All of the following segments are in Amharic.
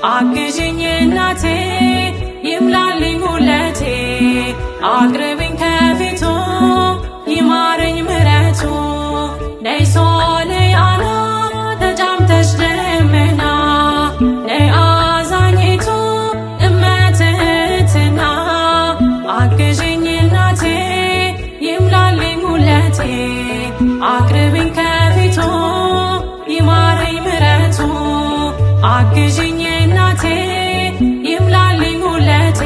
አግዥኝ እናቴ ይምላልኝ ጉድለቴ አቅርቢኝ ከፊቱ ይማረኝ ምሕረቱ ነይ ሶልያና ተጫምተሽ ደመና ነይ አዛኝቱ እመትህትና አግዥኝ እናቴ ይምላልኝ ጉድለቴ አቅርቢኝ ከፊቱ ይማረኝ ምሕረቱ አግዥኝ እናቴ ይምላልኝ ጉድለቴ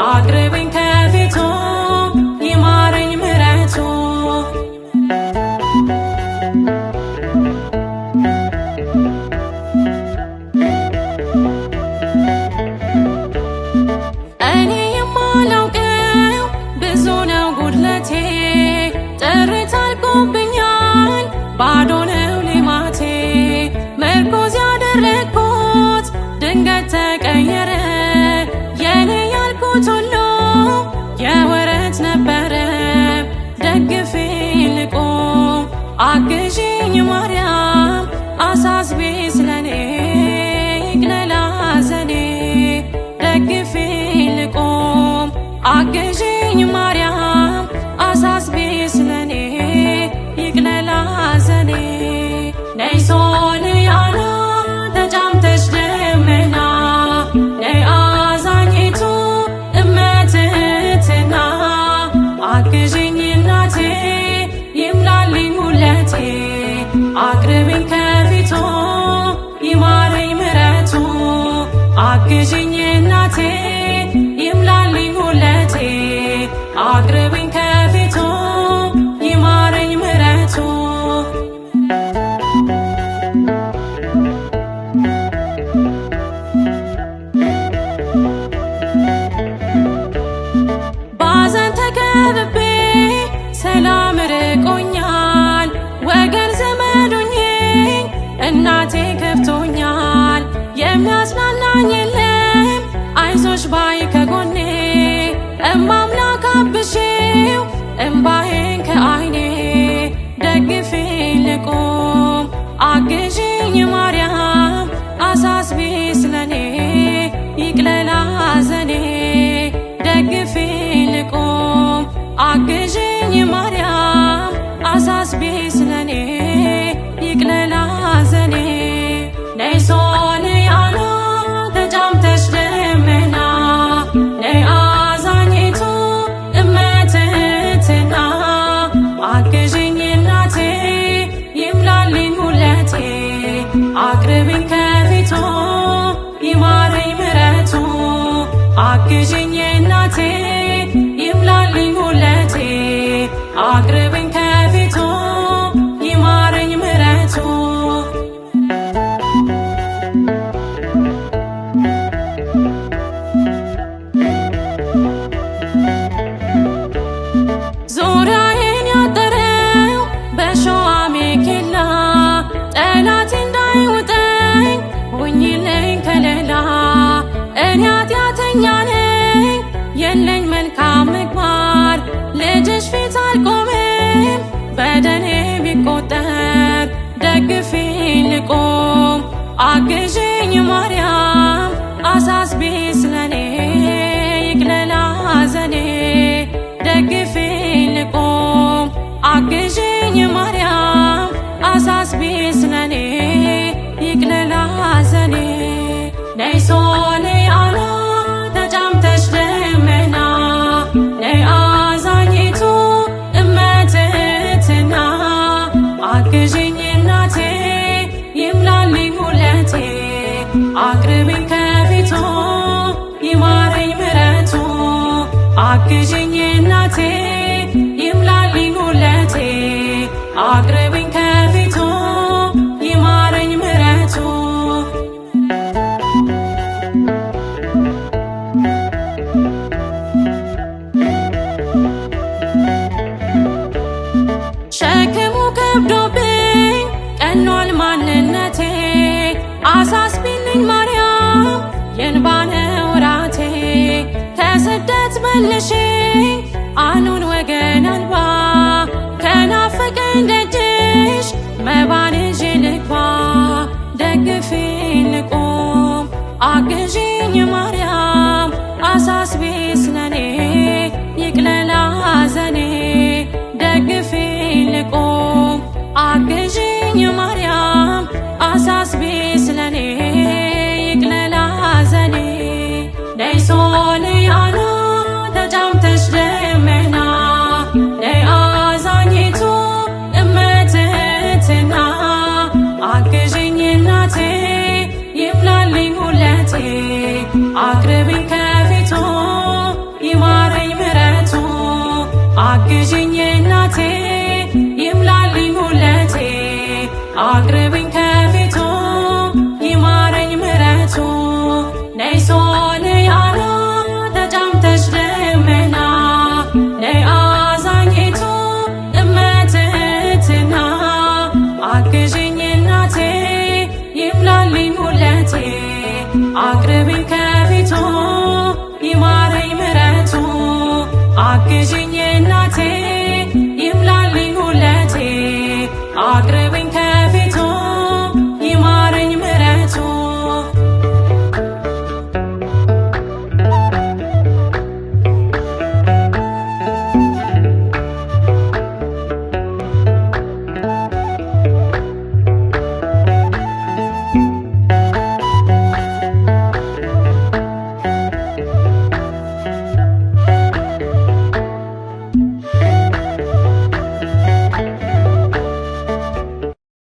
አቅርቢኝ ከፊቱ ይማረኝ ምሕረቱ። እኔ የማላውቀው ብዙ ነው ጉድለቴ ጥሪት አልቆብኛል ባዶ ነው ሌማቴ ምርኩዝ ያደረግኩት ድንገት ተቀየረ የኔ ያልኩት ሁሉ የወረት ነበረ ደግፌ ልቁም አግዢኝ ማርያም አሳስቢ ስለኔ ይቅለል ሐዘኔ ደግፌ ልቁም አግዢኝ ማርያም አሳስቢ ስለኔ ይቅለል ሐዘኔ ነይ ሶልያና ተጫምተሽ ደመና ነይ አዛኝቱ እመትህትና አግዢኝ እናቴ ይምላልኝ ጉድለቴ አቅርቢኝ ከፊቱ ይማረኝ ምሕረቱ አግዢኝ እናቴ ይምላልኝ ጉድለቴ አቅርቢኝ ከፊቱ ይማረኝ ምሕረቱ። ባዘን ተከብቤ ሰላም ርቆኛል ወገን ዘመዱኝ እናቴ ከፍቶኛል የሚያጽናናኝ የለም አይዞሽ ባይ ከጎኔ እማምላክ አብሺው እምባዬን ከአይኔ ደግፌ ልቁም አግዢኝ ማርያም አሳስቢ ስለኔ ይቅለል ሐዘኔ ደግፌ ልቁም አግዢኝ ማርያም አሳስቢ ስለኔ ይቅለል ሐዘኔ ነይ ሶልያና ተጫምተሽ ደመና ነይ አዛኝቱ እመትህትና አግዢኝ እናቴ ይምላልኝ ጉድለቴ አቅርቢኝ ከፊቱ ይማረኝ ምሕረቱ አግዢኝ እናቴ ይምላልኝ ጉድለቴ አቅርቢኝ ከፊቱ ይማረኝ ምሕረቱ። ዙሪያዬን ያጠረው በሸዋ ሜኬላ ጠላት እንዳይውጠኝ ሁኚልኝ ከለላ እኔ ኃጢአተኛ ነኝ የለኝ መልካም ምግባር ልጅሽ ፊት አልቆምም በደሌ ቢቆጠር ደግፌ ልቁም አግዢኝ ማርያም አሳስቢ ስለኔ ይቅለል ሐዘኔ ደግፌ ልቁም አግዢኝ ማርያም አሳስቢ ስለኔ ይቅለል ሐዘኔ ነይ ሶልያና ተጫምተሽ ደመና ነይ አዛኝቱ እመትህትና አግዢኝ እናቴ ይምላልኝ ጉድለቴ አቅርቢኝ ከፊቱ ይማረኝ ምሕረቱ አግዢኝ እናቴ ይምላልኝ ጉድለቴ አቅርቢኝ ከፊቱ ይማረኝ ምሕረቱ። ሸክሙ ከብዶብኝ ቀኗል ማንነቴ አሳስቢልኝ ማርያም የእንባነ ወራቴ ከስደት መልሽኝ አኑን ወገን አልባ ከናፈቀኝ ደጅሽ መባን ይዤ ልግባ ደግፌ ልቁም አግዢኝ ማርያም አሳስቢ ስለኔ ይቅለል ሐዘኔ ደግፊኝ ልቁም። አግዢኝ ማርያም አሳስቢ ስለኔ ይቅለል ሐዘኔ። ነይ ሶልያና ተጫምተሽ ደመና ነይ አዛኝቱ እመትህትና አግዢኝ እናቴ ይምላልኝ ሁለቴ አቅርቢኝ ከፊቱ ይማረኝ ምሕረቱ። አግዢኝ እናቴ ይምላልኝ ሁለቴ አቅርቢኝ ከፊቱ ይማረኝ ምሕረቱ። ነይ ሶልያና ተጫምተሽ ደመና ነይ አዛኝቱ እመትህትና አግዢኝ እናቴ ይምላልኝ ሁለቴ አቅርቢኝ ከፊቱ ይማረኝ ምሕረቱ። አግዢኝ እናቴ።